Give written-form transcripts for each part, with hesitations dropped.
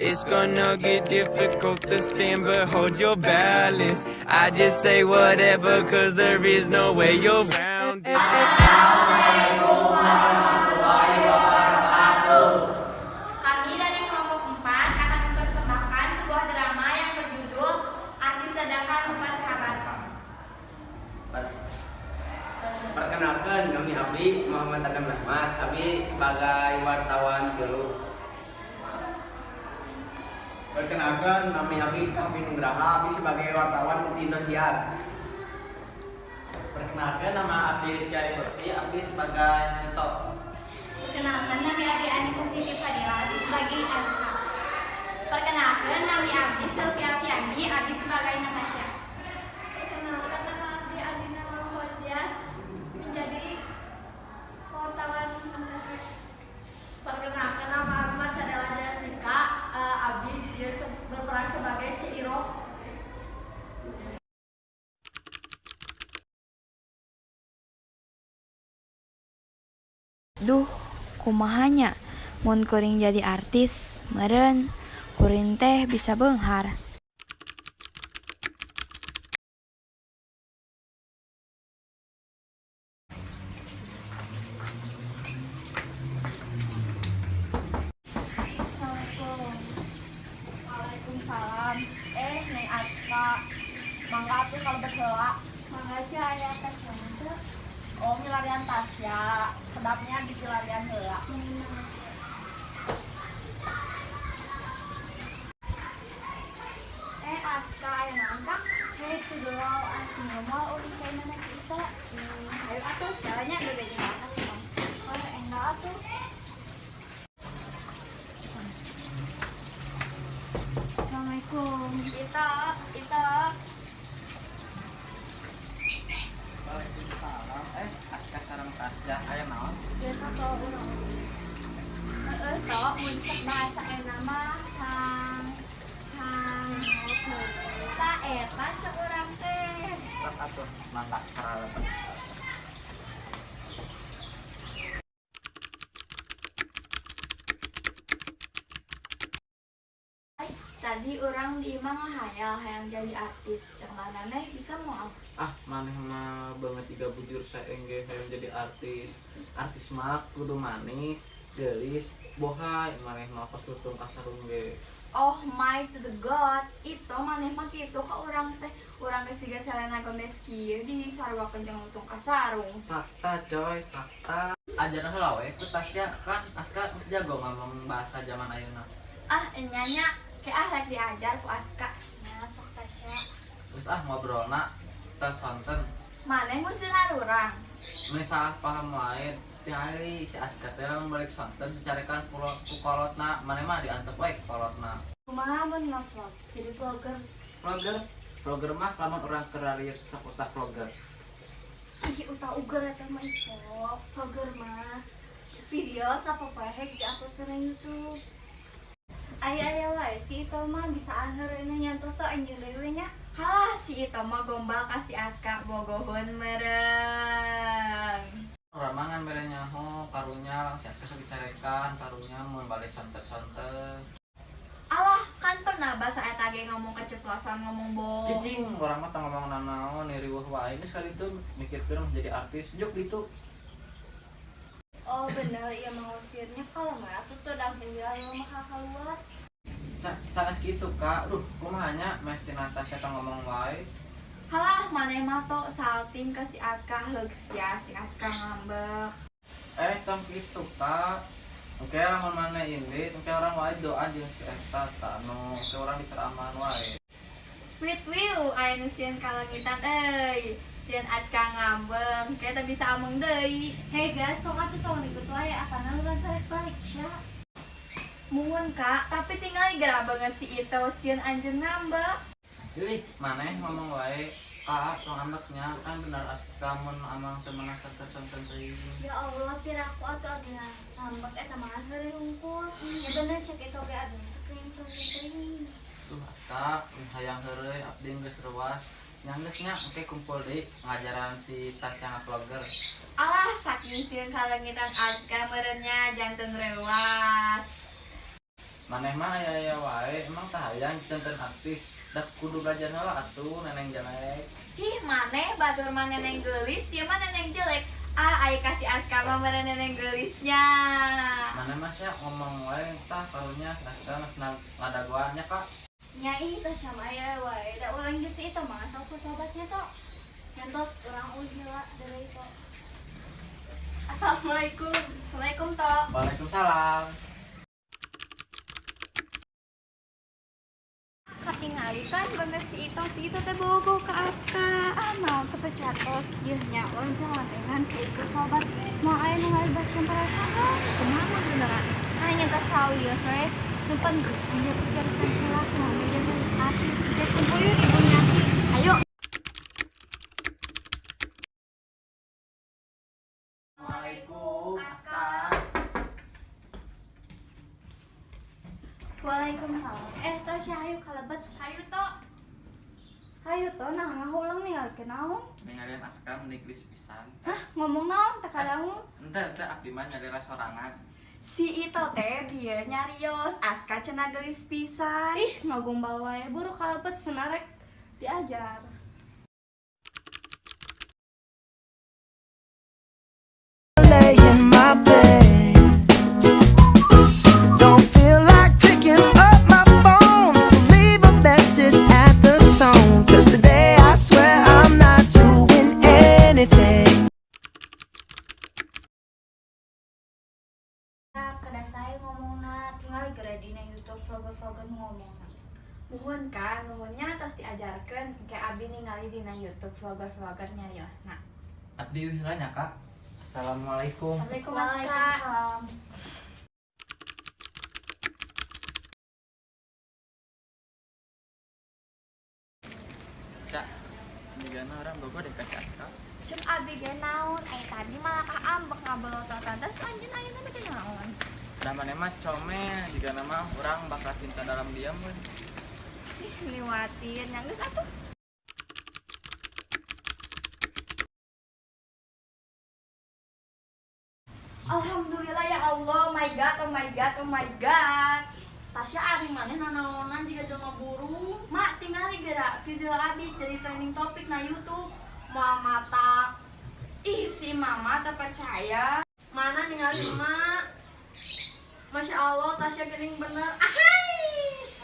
It's gonna get difficult to stand, but hold your balance. I just say whatever, 'cause there is no way you're round it. Kami dari kelompok 4 akan mempersembahkan sebuah drama yang berjudul Artis Dadakan Lupa Sahabat. Perkenalkan, nami Abdi Muhammad Adam Rahmat. Abdi sebagai wartawan tilu. Perkenalkan, nami Abdi Kevin Nugraha, Abdi sebagai wartawan di Indosiar. Perkenalkan, nama Abdi Rizky Arifurti, Abdi sebagai Nito. Perkenalkan, nami Abdi Anissa Siti Fadila, Abdi sebagai Azka. Perkenalkan, nami Abdi Sylvia Fiandi, Abdi sebagai Natasha. Perkenalkan, nama Abdi Adina Nurhozia, menjadi wartawan Antv. Perkenalkan, nama Abdi Marsadela Jatika, Abdi dia berperan sebagai Ciro. Duh, kumaha nya mun kuring jadi artis, meureun kuring teh bisa beunghar. Assalamualaikum. Waalaikumsalam. Eh, Neng Aska. Mangga atuh kalebet heula. Mangga, Ca, aya Tasya teu? Oh, milarian Tasya. Kedap nya dipilarian heula. Eh, Aska, aya naon, Kang? Hei, tuh artinya mau ulin ka imahna si Ita. Ayo atuh, jalannya bebeja ka si Bang. Oh, enggal atuh. Assalamualaikum. Ita, Ita. Waalaikumsalam. Eh, Aska sareng Tasya, aya naon? Biasa tau urang. Heeh, toh mun cek bahasa enak mah hang hang ta eta seurang teh. Sok atuh, mangga karalebet. Guys, tadi urang di imah ngahayal hayang jadi artis. Cek maneh bisa moal? Ah, maneh mah banget tiga bujur saeng ge hayang jadi artis. Artis mah kudu manis, geulis, bohai, maneh mah kos lutung kasarung ge. Oh my to the God, itu maneh mah kitu ka urang teh. Urang geus siga Selena Gomez kieu disaruakeun jeung lutung kasarung. Fakta coy, fakta. Ajaran heula we ku Tasya, kan Aska geus jago ngomong bahasa zaman ayeuna. Ah, enya nya, ke ah rek diajar ku Aska. Nah, sok Tasya. Terus ah ngobrolna tos sonten. Maneh ngusir urang. Ini salah paham wae. Tingali si Aska teh lamun balik sonten dicarekan ku kolotna, maneh mah diantep wae ku kolotna. Kumaha mun nge-vlog? Jadi vlogger. Vlogger, vlogger mah lamun urang keur rarieu sakuta vlogger. Ih, utah uger eta mah itu. Vlogger mah video sapopoe di-upload ke YouTube. Aya-aya wae si itu mah bisa heureuy nyantos teh anjeun deui nya. Halah, si itu mah gombal ka si Aska bogoheun meureun. Urang mah ngan mere nyaho karunya langsung si Aska sok dicarekan karunya mun balik sonten-sonten. Alah, kan pernah bahasa eta ge ngomong keceplosan, ngomong bo. Cicing, urang mah teu ngomong nanaon, riweuh wae. Geus kali itu mikirkeun jadi artis, juk ditu. Oh bener, iya mengusirnya kalau nggak aku tuh udah menjual rumah keluar. Sanes kitu, Kak. Duh, kumaha nya meh si Natasha teh ngomong wae. Halah, maneh mah tok salting ke si Aska, heuks ya si Aska ngambek. Eh, tong kitu, Kak. Oke, lamun maneh indit, engke urang wae doa jeung si eta tah nu engke urang diceramahan wae. Wit wiu, aya nu sieun kalengitan euy. Sieun Aska ngambek, engke teu bisa ameng deui. Hey guys, tong atuh tong ribet wae apana lu kan balik Sya. Muhun Kak, tapi tinggal gerak banget si itu sieun anjeun ngambek. Jadi, maneh ngomong wae, Kak, tong ambeknya kan bener Aska mun amang teu meunang sonten-sonten teuing. Ya Allah, piraku atuh abdi ngambek eta mah heureuy hungkul. Ya bener cek itu ge abdi teh keuing sonten teuing. Tuh Aska, hayang heureuy abdi geus ruas. Nya geus nya engke kumpul deui ngajaran si Tasya ngavlogger. Alah, saking sieun kalengitan Aska meureun nya janten reuas. Maneh mah aya-aya wae, emang tah hayang janten artis. Da kudu belajar heula atuh neneng jelek. Ih, maneh batur mah neneng geulis, ieu mah neneng jelek. Ah, aya kasih Aska mah meureun neneng geulisnya. Maneh mah sia ngomong wae tah karunya Aska geus ngadagoan nya Kak. Nya ih tah sama aya wae. Da urang geus si Ito mah asal ku sobatnya to. Nyantos urang euy heula dari itu. Assalamualaikum. Assalamualaikum to. Waalaikumsalam. Katingali kan banget si Ito teh bogo ke Aska. Ah, mau tepecatos ieu nya urang teh ngatengan si Ito sobat. Mau aya nu ngalibatkeun perasaan. Kumaha beneran? Hanya tas sawieu we. Numpan nya pikirkan heula kumaha jadi artis. Jadi kumpul yuk di Bunyati. Ayo. Assalamualaikum Aska. Waalaikumsalam. Tosya hayu kalebet. Hayu to. Hayu to nah ngahulang ningalikeun naon? Ningalian Aska meni geulis pisan. Hah, ngomong naon teu kadangu? Ente ente abdi mah nyalira sorangan. Si Ito teh bieu nyarios, Aska cenah geulis pisan. Ih, ngagombal wae buru kalebet senarek diajar. Lay in my bed. Don't feel like picking up my phone, so leave a message at the tone. 'Cause today I swear I'm not doing anything. Kada saya ngomongna tinggal geura dina YouTube vlogger-vlogger nu ngomongna. Muhun kan, nuhunnya tos diajarkeun ke abi ningali dina YouTube vlogger-vlogger nyariosna. Abdi uih heula nya Kak. Assalamualaikum. Assalamualaikum Aska. Waalaikumsalam. Sia, jigana urang bogo deh ka si Aska. Cek abi ge naon, aya tadi malah ka ambek ngabelototan terus anjeun ayeuna teh naon? Da maneh mah comel, jigana mah urang bakal cinta dalam diam we. Ih, niwatir nya geus atuh. Alhamdulillah ya Allah, oh my god, oh my god, oh my god. Tasya ari maneh nanaonan jiga jelema burung. Mak tingali geura video abi jadi trending topik na YouTube. Moal mata. Ih, si mama tak percaya. Mana ningali emak? Masya Allah, Tasya geuning bener. Ahai.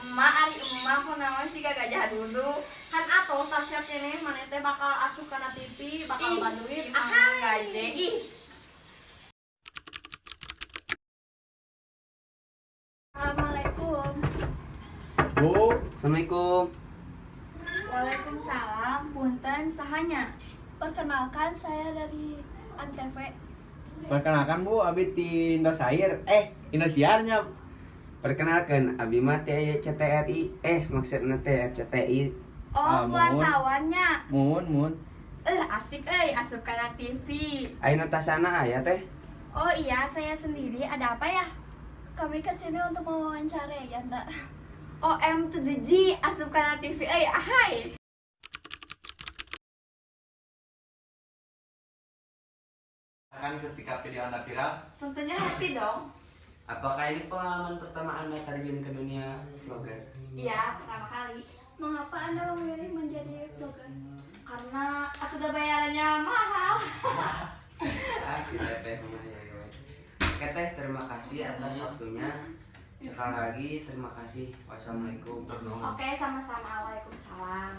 Emak ari emak kunaon sih gajah dulu. Kan atuh Tasya keneh maneh teh bakal asup kana TV, bakal Ih, loba duit. si mama gaje. Ih. Assalamualaikum. Bu, Assalamualaikum. Waalaikumsalam, punten sahanya. Perkenalkan saya dari Antv. Perkenalkan Bu, abi ti Indosair. Indosiarnya. Perkenalkan abi mah teh CTRI, maksudna teh RCTI. Oh, Ah, muhun. wartawannya. Muhun, muhun. Asik euy, asup kana TV. Ayeuna tasana aya teh. Oh iya, saya sendiri. Ada apa ya? Kami kesini untuk mewawancarai ya, Mbak. OM to the G, asup kana TV euy, ahai. Kan ketika video Anda viral, Tentunya happy dong. Apakah ini pengalaman pertama Anda terjun ke dunia vlogger? Iya, pertama kali. Mengapa Anda memilih menjadi vlogger? Karena aku udah bayarannya mahal. Ah, si teteh mah ya, ya. Oke teh, terima kasih atas waktunya. Sekali lagi terima kasih. Wassalamualaikum. Oke, sama-sama. Waalaikumsalam.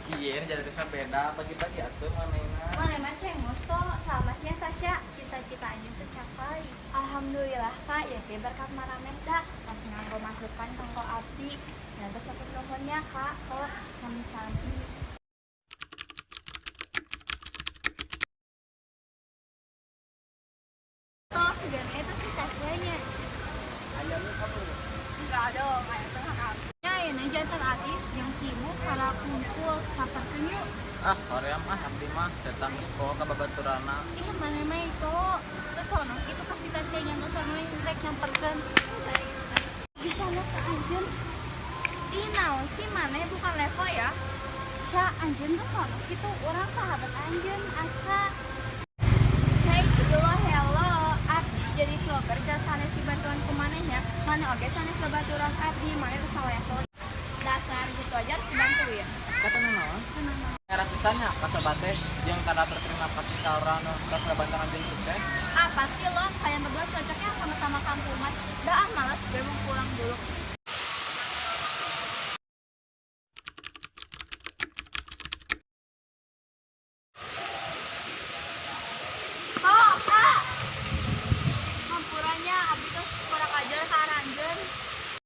Cie, ini jadi artis mah beda pagi-pagi atuh manehna. Mana mah cengos toh, selamatnya Tasya, cita-citanya tercapai. Alhamdulillah kak, ya ge berkat maraneh dah. Pas nganggo masukan kanggo abdi. Nanti satu nuhunnya kak, oh sami-sami. Toh, segala itu si Tasyanya. Enggak dong, ayo tengah kami. Ya, ayeuna janten artis yang sibuk para kumpul saperkeun yuk. Ah, hoream ah abdi mah datang geus poho ka babaturana. Ih, mana mah itu. Ke sono itu kasih Tasya nyantos sama yang rek nyamperkeun. Bisa lo ke anjeun. Ih, naon sih maneh bukan level ya? Ca, anjeun tuh sono kitu urang sahabat anjeun Azka. Hey, hello, hello. Abdi jadi vlogger jasa sanes dibantuan ku manehnya. Maneh oge sanes babaturan abdi, maneh teu saweho. Dasar gitu aja harus dibantuin. Kata naon? Era pisannya ka sobat teh jeung tanda berterima kasih ka urang nu tos ngabantu anjeun sukses. Apa sih lo? Kalian berdua cocoknya sama-sama kampungan. Dah ah, malas gue mau pulang dulu. Tok, Kak. Hampuranya abdi tos kurang ajar ka aranjeun.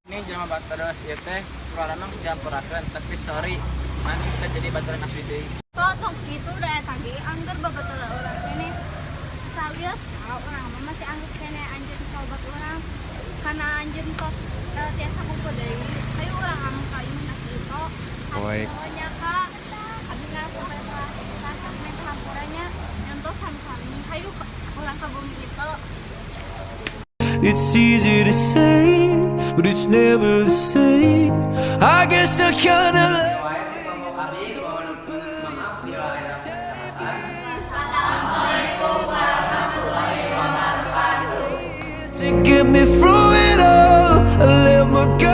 Ini jelema terus ieu teh urang mah dihampurakeun, tapi sorry, maneh bisa jadi baturan abdi deui. Toh tong kitu da eta ge angger babaturan urang keneh. Salius ka urang mah masih anggap keneh anjeun sobat urang. Karena anjeun tos tiasa kumpul deui. Hayu urang amung ka imah si Ito. Baik. Pokoknya Kak, abdi ngerasa salah pisan, abdi minta hampuranya nyantos sami-sami. Hayu urang ka bumi Ito. It's easy to say, but it's never the same. I guess I kinda like. Wae kelompok abdi mohon maaf bila ada kesalahan. To get me through it all, I let my guard